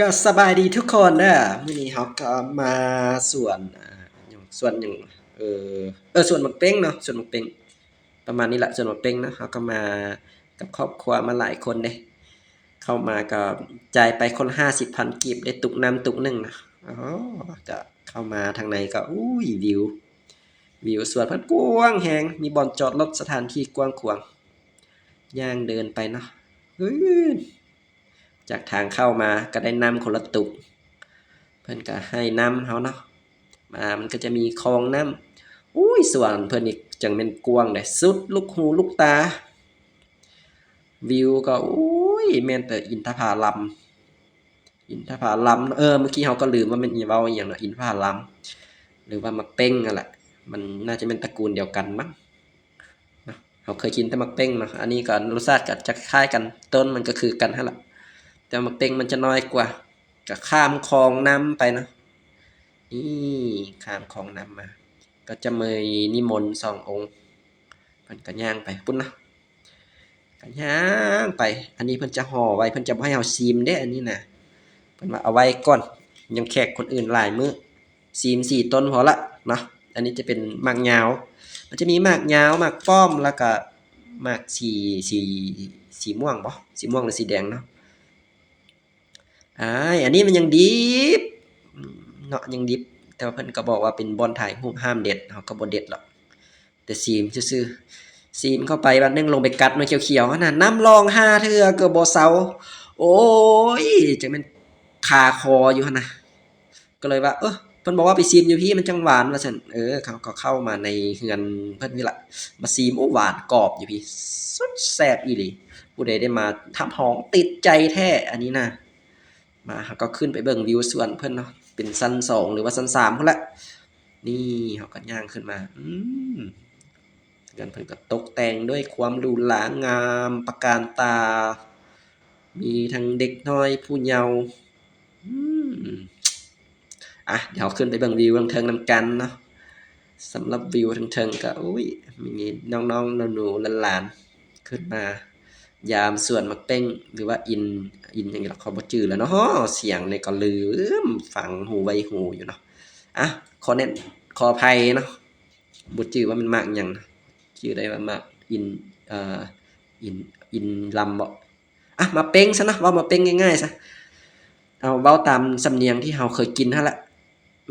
ກໍສະບາຍດີທຸກຄົນເດີ. ມື້ນີ້ເຮົາກໍມາສວນ ອາ ຫຍັງ ສວນຫຍັງ ເອີ ເອີ ສວນໝາກເປັງເນາະ ສວນໝາກເປັງ ປະມານນີ້ລະ ສວນໝາກເປັງເນາະ. ເຮົາກໍມາກັບຄອບຄົວ ມາຫຼາຍຄົນເດ້. ເຂົ້າມາກໍຈ່າຍໄປຄົນລະຫ້າສິບພັນກີບ ໄດ້ຕຸກນ້ຳຕຸກໜຶ່ງນະ. ອໍ ກໍເຂົ້າມາທາງໃນກໍ ອຸ້ຍ ວິວ ວິວສວນເພິ່ນກວ້າງແຮງ ມີບ່ອນຈອດລົດ ສະຖານທີ່ກວ້າງຂວາງ. ຍ່າງເດີນໄປເນາະ ອື ຈາກທາງເຂົ້າມາກໍໄດ້ນ້ຳຄົນລະຕຸກ ເພິ່ນກໍໃຫ້ນ້ຳເຮົາເນາະ. ອ່າ ມັນກໍຈະມີຄອງນ້ຳ ອຸ້ຍ ສວນເພິ່ນນີ້ຈັ່ງແມ່ນກວ້າງເດ້ ສຸດລູກຫູລູກຕາ. ວິວກໍ ໂອ້ຍ ແມ່ນແຕ່ອິນທະຜາລຳ ອິນທະຜາລຳ ເອີ ເມື່ອກີ້ເຮົາກໍລືມວ່າແມ່ນອີ ເວົ້າອີ່ຫຍັງເນາະ ອິນທະຜາລຳ ຫຼືວ່າໝາກເປັງຫັ້ນແຫຼະ. ມັນໜ້າຈະແມ່ນຕະກູນດຽວກັນມັ້ງເນາະ. ເຮົາເຄີຍກິນແຕ່ໝາກເປັງເນາະ ອັນນີ້ກໍລົດຊາດກໍຈະຄ້າຍກັນ ຕົ້ນມັນກໍຄືກັນຫັ້ນລະ ແຕ່ໝາກເປັງມັນຈະນ້ອຍກວ່າ. ກໍຂ້າມຄອງນ້ຳໄປເນາະ ນີ້ ຂ້າມຄອງນ້ຳມາ ກໍຈະມີນິມົນສອງອົງ ເພິ່ນກໍຍ່າງໄປພຸ້ນເນາະ ກໍຍ່າງໄປ. ອັນນີ້ເພິ່ນຈະຫໍ່ໄວ້ ເພິ່ນຈະບໍ່ໃຫ້ເຮົາຊີມເດ້ ອັນນີ້ນະ ເພິ່ນວ່າເອົາໄວ້ກ່ອນ ຍັງແຂກຄົນອື່ນຫຼາຍມື້ ຊີມສີ່ຕົ້ນພໍລະເນາະ. ອັນນີ້ຈະເປັນໝາກຍາວ ມັນຈະມີໝາກຍາວ ໝາກປ້ອມ ແລ້ວກະໝາກສີ ສີ ສີມ່ວງບໍ ສີມ່ວງ ຫຼື ສີແດງເນາະ. ອາຍ ອັນນີ້ມັນຍັງດິບເນາະ ຍັງດິບ ແຕ່ວ່າເພິ່ນກໍບອກວ່າເປັນບ່ອນຖ່າຍຮູບ ຫ້າມເດັດ ເຮົາກໍບໍ່ເດັດດອກ ແຕ່ຊີມຊື່ໆ. ຊີມເຂົ້າໄປບາດໜຶ່ງ ລົງໄປກັດໜ່ວຍຂຽວໆຫັ້ນນະ ນ້ຳລອງຫ້າເທື່ອກໍບໍ່ເຊົາ. ໂອ້ຍ ຈັ່ງແມ່ນຄາຄໍຢູ່ຫັ້ນນະ ກໍເລີຍວ່າ ເອີ ເພິ່ນບອກວ່າໄປຊີມຢູ່ພີ້ມັນຈັ່ງຫວານວ່າຊັ້ນ. ເອີ ເຂົາກໍເຂົ້າມາໃນເຮືອນເພິ່ນພີ້ລະ ມາຊີມ ໂອ້ ຫວານກອບຢູ່ພີ້ ສຸດແຊບອີ່ຫຼີ. ຜູ້ໃດໄດ້ມາຮັບຮອງຕິດໃຈແທ້ອັນນີ້ນະ. ມາ ເຮົາກໍຂຶ້ນໄປເບິ່ງວິວສວນເພິ່ນເນາະ ເປັນຊັ້ນສອງ ຫຼືວ່າຊັ້ນສາມພຸ້ນແຫຼະ. ນີ້ເຮົາກໍຍ່າງຂຶ້ນມາ ອືມ ເຮືອນເພິ່ນກໍຕົກແຕ່ງດ້ວຍຄວາມຫຼູຫຼາງາມປະການຕາ ມີທັງເດັກນ້ອຍຜູ້ເຍົາ ອືມ ອ່ະ ດຽວເຮົາຂຶ້ນໄປເບິ່ງວິວທາງເທິງນຳກັນເນາະ. ສຳລັບວິວທາງເທິງກໍ ໂອ້ຍ ມີນ້ອງໆ ໜູໆ ຫຼານໆ ຂຶ້ນມາຢາມສວນໝາກເປັງ ຫຼືວ່າອິນ ອິນຫຍັງນີ້ລະ ຂ້ອຍບໍ່ຈື່ແລ້ວເນາະ ສຽງນີ້ກໍລືມ ຝັງຫູໄວ້ຫູຢູ່ເນາະ. ອ່ະ ຂໍແນະ ຂໍອະໄພເນາະ ບໍ່ຈື່ວ່າມັນໝາກຫຍັງ ຈື່ໄດ້ວ່າໝາກອິນ ເອີ ອິນ ອິນລຳບໍ. ອ່ະ ໝາກເປັງຊະເນາະ ເວົ້າໝາກເປັງງ່າຍໆຊະ ເອົາເວົ້າຕາມສຳນຽງທີ່ເຮົາເຄີຍກິນຫັ້ນແຫຼະ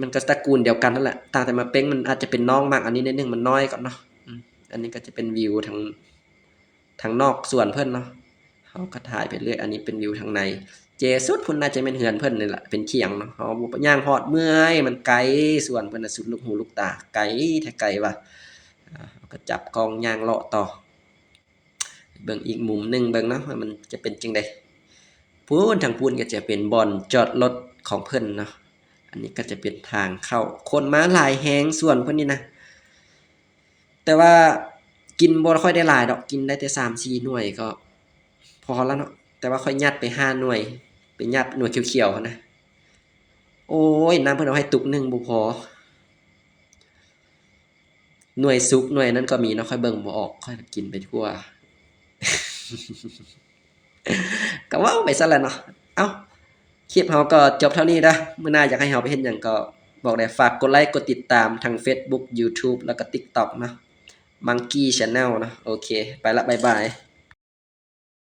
ມັນກໍຕະກູນດຽວກັນຫັ້ນແຫຼະ ຕ່າງແຕ່ໝາກເປັງມັນອາດຈະເປັນນ້ອງໝາກອັນນີ້ໜ້ອຍໜຶ່ງ ມັນນ້ອຍກວ່າເນາະ. ອືມ ອັນນີ້ກໍຈະເປັນວິວທາງ ທາງນອກສວນເພິ່ນເນາະ ເຮົາກໍຖ່າຍໄປເລື້ອຍ. ອັນນີ້ເປັນວິວທາງໃນ ເຈສຸດພຸ້ນໜ້າຈະແມ່ນເຮືອນເພິ່ນນີ້ລະ ເປັນຂຽງເນາະ. ເຮົາຍ່າງຮອດເມື່ອຍ ມັນໄກ ສວນເພິ່ນນະ ສຸດລູກຫູລູກຕາ ໄກແທ້ໄກວ່າ. ເຮົາກໍຈັບກ້ອງຍ່າງເລາະຕໍ່ ເບິ່ງອີກມຸມໜຶ່ງເບິ່ງເນາະ ວ່າມັນຈະເປັນຈັ່ງໃດ. ພຸ້ນ ທາງພຸ້ນກໍຈະເປັນບ່ອນຈອດລົດຂອງເພິ່ນເນາະ. ອັນນີ້ກໍຈະເປັນທາງເຂົ້າ ຄົນມາຫຼາຍແຮງສວນເພິ່ນນີ້ນະ ແຕ່ວ່າກິນບໍ່ຄ່ອຍໄດ້ຫຼາຍດອກ ກິນໄດ້ແຕ່ສາມສີ່ໜ່ວຍກໍພໍລະເນາະ. ແຕ່ວ່າຂ້ອຍຍັດໄປຫ້າໜ່ວຍ ໄປຍັດໜ່ວຍຂຽວໆຫັ້ນນະ. ໂອ້ຍ ນ້ຳເພິ່ນເອົາໃຫ້ຕຸກໜຶ່ງບໍ່ພໍ. ໜ່ວຍສຸກໜ່ວຍນັ້ນກໍມີເນາະ ຂ້ອຍເບິ່ງບໍ່ອອກ ຂ້ອຍກິນໄປທົ່ວ. ກໍເວົ້າໄປຊັ້ນແຫຼະເນາະ. ເອົ້າ ຄລິບເຮົາກໍຈົບເທົ່ານີ້ເດີ. ມື້ໜ້າຢາກໃຫ້ເຮົາໄປເຮັດຫຍັງກໍບອກແດ່. ຝາກກົດໄລກົດຕິດຕາມທັງ Facebook YouTube ແລ້ວກໍ TikTok ເນາະ Monkey Channel ເນາະ. ໂອເຄ ໄປລະ ບາຍບາຍ.